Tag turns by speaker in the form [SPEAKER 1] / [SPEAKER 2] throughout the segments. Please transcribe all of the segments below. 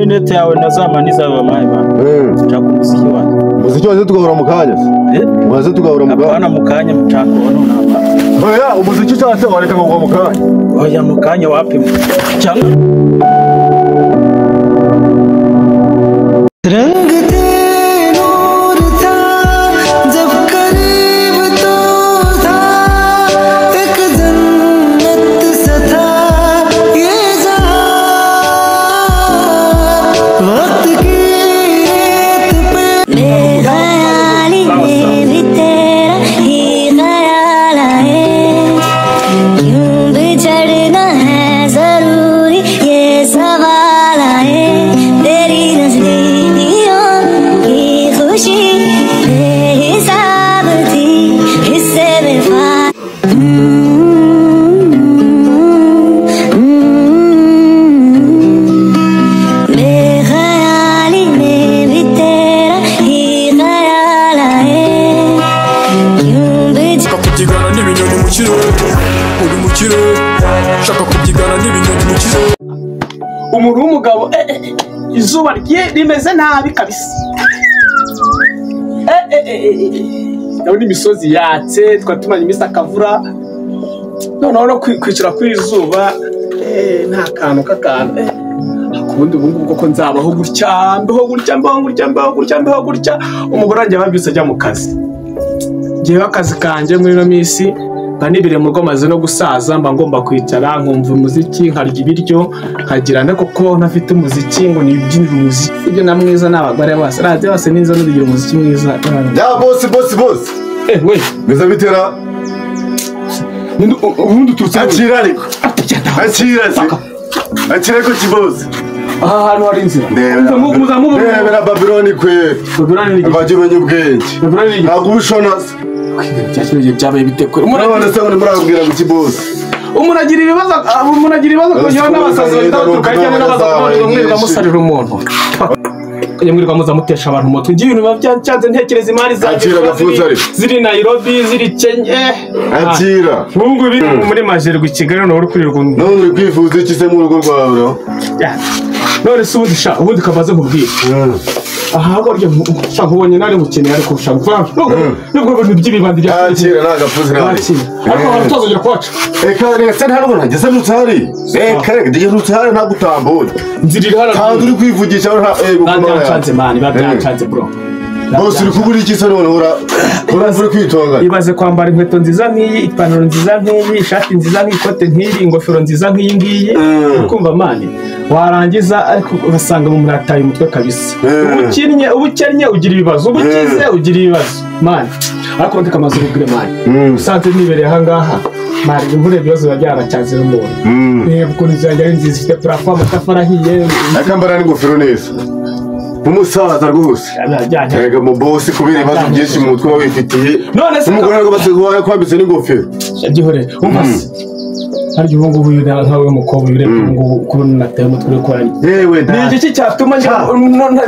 [SPEAKER 1] Net yawe nazamaniza bamaye ba. Nshaka umuziki wanjye.
[SPEAKER 2] Umuziki waze tugahura mu kanya. Waze tugahura mu kanya.
[SPEAKER 1] Apana mu kanya mchako none hapa.
[SPEAKER 2] Oya umuziki cyase wareka ngo mu kanya.
[SPEAKER 1] Oya mu kanya wapi? Cyangwa
[SPEAKER 3] umuntu w'umugabo izuba rye rimeze nabi kabisa. Ndabona imisozi yatse twatumanye imisi akavura noneho no kwicara ku izuba nta kantu k'akantu akubundi ubu ngubu koko nzabaho gutya mbeho gutya mbeho gutya mbeho gutya mbeho gutya. Umugore wanjye yababyutse ajya mu kazi, ngewe akazi kanjye muri ino minsi mba nibire mu rugo maze no gusaza, mba ngomba kwicara nkumva umuziki nkarya ibiryo nkagira ne kuko ntafite umuziki ngo nibyinire umuziki. Ibyo na mwiza n'abagore bose radiyo bose niza n'ubigira umuziki mwiza.
[SPEAKER 2] Ya bosi bosi bosi.
[SPEAKER 3] We
[SPEAKER 2] meza bitera
[SPEAKER 3] ubundi uturutse
[SPEAKER 2] akira ariko akira se akira ko kibosi
[SPEAKER 3] aha hantu hari inzira
[SPEAKER 2] ndebera Babylon kwe
[SPEAKER 3] Babylon ni
[SPEAKER 2] abajye ubwenge ntabwo ubishona
[SPEAKER 3] byabaye bitekwe. Umuntu agira ibibazo, umuntu agira ibibazo kongera n'abasazi bataturuka hirya no hino mwirirwa musarira umuntu mwirirwa muza mutesha abantu umutwe. Ngiye ibintu biba byancanze ntekereza imari zanjye ziri Nairobi ziri Kenya.
[SPEAKER 2] Akira
[SPEAKER 3] nk'ubu biri muri Majerwa i Kigali none uri kwirirwa
[SPEAKER 2] none uri kwifuza iki se mu rugo rwawe?
[SPEAKER 3] None se ubundi sha ubundi kamaze nkubwira aha goryo sha nkubonye nari mukeneye ariko sha nubwo bintu by'ibibandi bya
[SPEAKER 2] akira nagafuzi nawe
[SPEAKER 3] ariko harutazongera kwaca.
[SPEAKER 2] Eka reka ntabwo nageze rutari eka reka ndiye rutari ntagutambuye
[SPEAKER 3] nzirira hano
[SPEAKER 2] kandi uri kwivugisha nta ego
[SPEAKER 3] byancanze mani byancanze bro.
[SPEAKER 2] Bose uri kubura iki se none ura uri kwitonga.
[SPEAKER 3] Ibaze kwambara inkweto nziza nk'iyi, ipantaro nziza nk'iyi, ishati nziza nk'iyi, ikote nk'iyi, ingofero nziza nk'iyi ngiyi, ukumva mani warangiza ariko ugasanga mu murataye umutwe kabisa. Ubukennye ubukennye ugira ibibazo, ubukize ugira ibibazo mani. Ariko ndika amaze ubwire mani usanze nibereye aha ngaha mani imvura ibibazo biba byaracyanze n'umuntu. Reba ukuntu inzu yanjye ari nziza ifite parafo, amatafari ahiye,
[SPEAKER 2] akambara n'ingofero neza umusaza rwose. Erega mu bosi kubera ibibazo byinshi mu mutwe wabifitiye.
[SPEAKER 3] None se
[SPEAKER 2] umugore rwose kwambitse n'ingofero
[SPEAKER 3] byihorere umva se harya ubu ngubu nkawe mukobwa urebye ubu ngubu kubona nateye umutwe uri kora
[SPEAKER 2] yewe
[SPEAKER 3] ni igiki cyatuma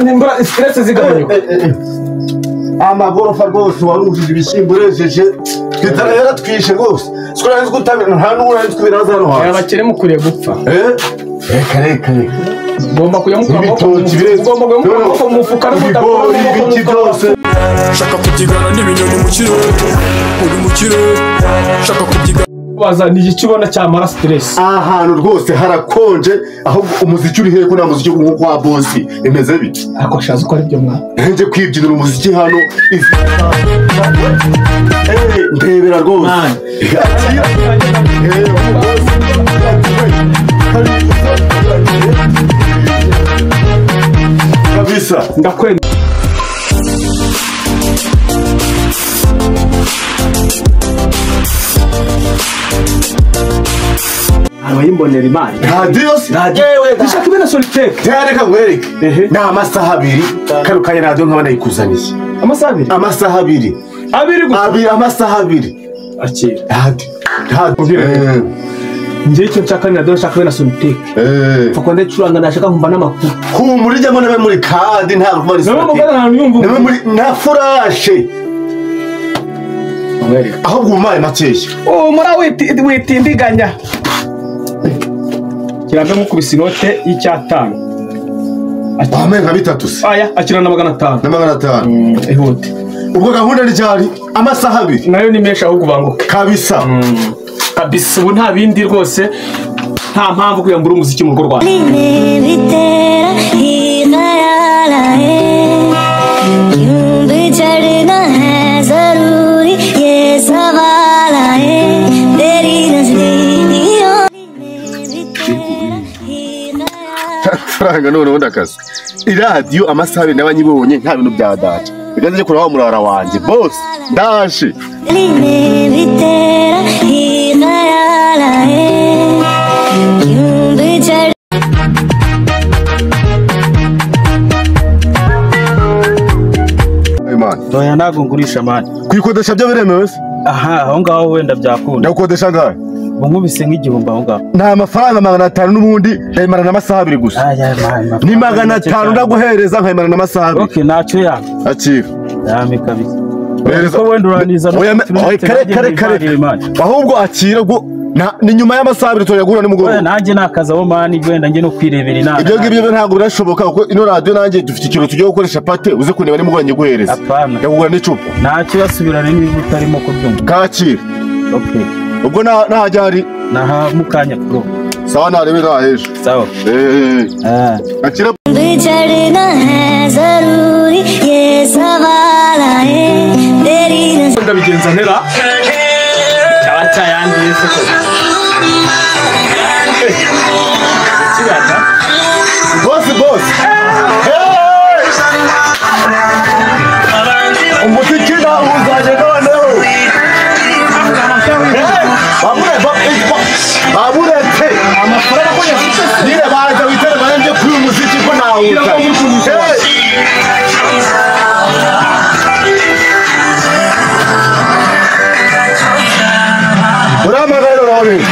[SPEAKER 3] nimbura stress zigabanyuka?
[SPEAKER 2] Amagorofa rwose warujije ibishyimbo urejeje twitara yaratwishe rwose siko gutabira nta n'uwo twiraza hano hanze.
[SPEAKER 3] Abakene mukuriye gupfa.
[SPEAKER 2] Reka reka reka
[SPEAKER 3] ugomba kujya mukura amaboko mu mufuka no kudakura amaboko mu
[SPEAKER 2] byose.
[SPEAKER 4] Shaka kubyigana n'ibinyoni mu kirere uri mu kirere shaka kubyigana
[SPEAKER 3] baza ni iki ubona cyamara stress?
[SPEAKER 2] Aha hantu rwose harakonje ahubwo umuziki uri hehe ko nta muziki nko kwa bosi imeze bite?
[SPEAKER 3] Ariko shaza uko ari byo mwa
[SPEAKER 2] nje kwibyinira umuziki hano ndebera rwose. Kabisa
[SPEAKER 3] ndakwenda. Abayimbonera imari
[SPEAKER 2] radiyo
[SPEAKER 3] yewe ndashaka ibena soliteke
[SPEAKER 2] reka nkwereke ni amasaha abiri kano kanya radiyo nkaba nayikuzaniye.
[SPEAKER 3] Amasaha abiri?
[SPEAKER 2] Amasaha abiri
[SPEAKER 3] abiri gusa
[SPEAKER 2] abiri amasaha abiri
[SPEAKER 3] akira
[SPEAKER 2] radiyo.
[SPEAKER 3] Ngiye icyo nshaka ni radiyo nshaka ibena soliteke mfa ndacuranga nashaka nkumva n'amakuru
[SPEAKER 2] humura ijyamo nabe muri kadi ntabwo muri soliteke na furashe ahubwo umaye makeya
[SPEAKER 3] humura witindiganya kirambe nkukubise inote y'icyatanu.
[SPEAKER 2] Wambaye nka bitatu se.
[SPEAKER 3] Aya akira na 500.
[SPEAKER 2] Na 500.
[SPEAKER 3] Ihute.
[SPEAKER 2] Ubwo gahunda ni cyari amasaha abiri.
[SPEAKER 3] Nayo ni menshi ahubwo banguke.
[SPEAKER 2] Kabisa.
[SPEAKER 3] Kabisa ubu nta bindi rwose. Nta mpamvu kuyambura umuziki mu rugo rwawe.
[SPEAKER 2] Faranga none ubundi akazi. Iradiyo amasaha abiri n'abanyibonye nta bintu bya data. Bigaze kuri wa murara wanjye boss ndaje.
[SPEAKER 1] Oya ntabwo ngurisha mani.
[SPEAKER 2] Kwikodesha byo biremewe se?
[SPEAKER 1] Aha, aho ngaho wenda byakunda.
[SPEAKER 2] Ndagukodesha ngahe?
[SPEAKER 1] Nkubise nk'igihumbi aho ngaho.
[SPEAKER 2] Nta mafaranga 500 n'ubundi ndayimarana amasaha abiri gusa. Ni 500 ndaguhereza nkayimarana amasaha abiri.
[SPEAKER 1] Okay, ntacyo ya.
[SPEAKER 2] Akira.
[SPEAKER 1] Yame kabisa. Ko wenda uraniza no.
[SPEAKER 2] Kare kare. Ahubwo akira go ni nyuma y'amasaha abiri tuyagura nimugoroba.
[SPEAKER 1] Nanjye nakaza mani wenda nge no kwirebera inama.
[SPEAKER 2] Ibyo ngibyo ntabwo birashoboka kuko ino radio nanjye dufite ikintu tugiye gukoresha pate uze kuneba nimugoroba nyiguhereza.
[SPEAKER 1] Apana.
[SPEAKER 2] Ndakugura n'icupa.
[SPEAKER 1] Ntacyo yasubirana niba utarimo kubyumva.
[SPEAKER 2] Kakira.
[SPEAKER 1] Okay.
[SPEAKER 2] Ubwo nahajya hari
[SPEAKER 1] naha mukanya bro.
[SPEAKER 2] Sawa narebe naheje.
[SPEAKER 1] Sawa.
[SPEAKER 2] Akira.
[SPEAKER 3] Ndabigenza ntera. Cyaba cyayanduye se ko. Kibanda.
[SPEAKER 2] Boss boss. Umuziki nawuzaje noneho. Baburetse amafaranga ko yafite nyine baza witere baranje kuri umuziki ko nawuzaje. Uramagara rero.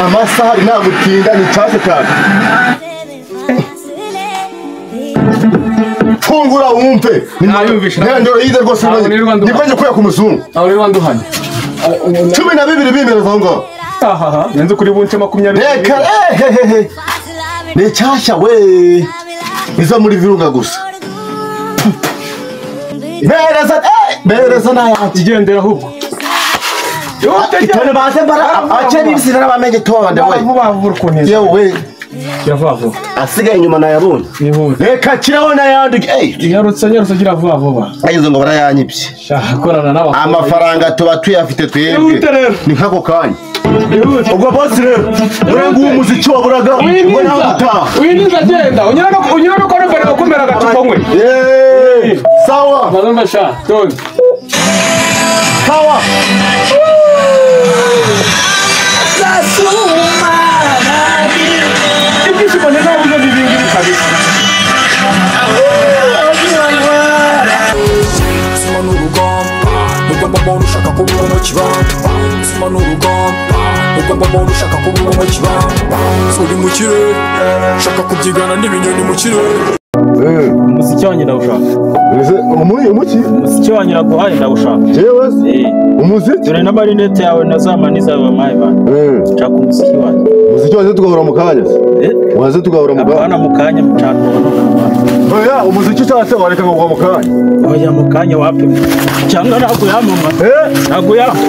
[SPEAKER 2] Amasaha ntagutinda ni cyase cyane. Fungura wumve.
[SPEAKER 3] Nayumvishe.
[SPEAKER 2] Nandoro yize rwose nibwo njye kuya ku muzungu.
[SPEAKER 3] Aho rero wanduhanye.
[SPEAKER 2] 12 bimereza aho ngaho.
[SPEAKER 3] Ahaha, nenze kuri bunce 20.
[SPEAKER 2] Reka hehehe. Ni cyashya we. Iza muri virunga gusa. Bereza bereza nayanjye.
[SPEAKER 3] Igendera ahubwo.
[SPEAKER 2] Itone baze mbara akeri ibisira n'abamenye tonde we.
[SPEAKER 3] Vuba vuba ukuntu.
[SPEAKER 2] Yewe.
[SPEAKER 3] Gira vuba.
[SPEAKER 2] Asigaye inyuma nayabonye. Reka kiraho nayandi.
[SPEAKER 3] Nyarutse nyarutse gira vuba vuba.
[SPEAKER 2] Ayizo ngo barayanyibye.
[SPEAKER 3] Shaka korana n'abakobwa.
[SPEAKER 2] Amafaranga tuba tuyafite twebwe. Ni nkako kanya. Ubwo boss rero urenga umuziki waburaga ngo nawe gutaha.
[SPEAKER 3] Uyiniza agenda unyura no kwa rubere bakumera agacupa nkwe.
[SPEAKER 2] Sawa.
[SPEAKER 3] Bazumva sha. Tonde.
[SPEAKER 2] Sawa.
[SPEAKER 3] Ibyishimo ntabwo bibingira kabisa.
[SPEAKER 4] Ubuzima ni urugamba nubwo mbona ushaka kuba umukibamba. Ubuzima ni urugamba nubwo mbona ushaka kuba umukibamba. Uri mu kirere ushaka kubyigana n'ibinyoni mu kirere.
[SPEAKER 1] Umuziki wanjye ndawushaka.
[SPEAKER 2] Umuki?
[SPEAKER 1] Umuziki wanjye naguhaye ndawushaka.
[SPEAKER 2] Jewe? Umuziki?
[SPEAKER 1] Dore n'amarinete yawe na za mani zawe bampaye bana. Nshaka umuziki wanjye.
[SPEAKER 2] Umuziki wanjye tugahura mu kanya. Waze tugahura mu kanya.
[SPEAKER 1] Apana mu kanya mucana ubona.
[SPEAKER 2] Oya umuziki cyase wareka ngo mu kanya.
[SPEAKER 1] Oya mu kanya wapi? Cyangwa ntabwo yamama.
[SPEAKER 2] Ntabwo yamama.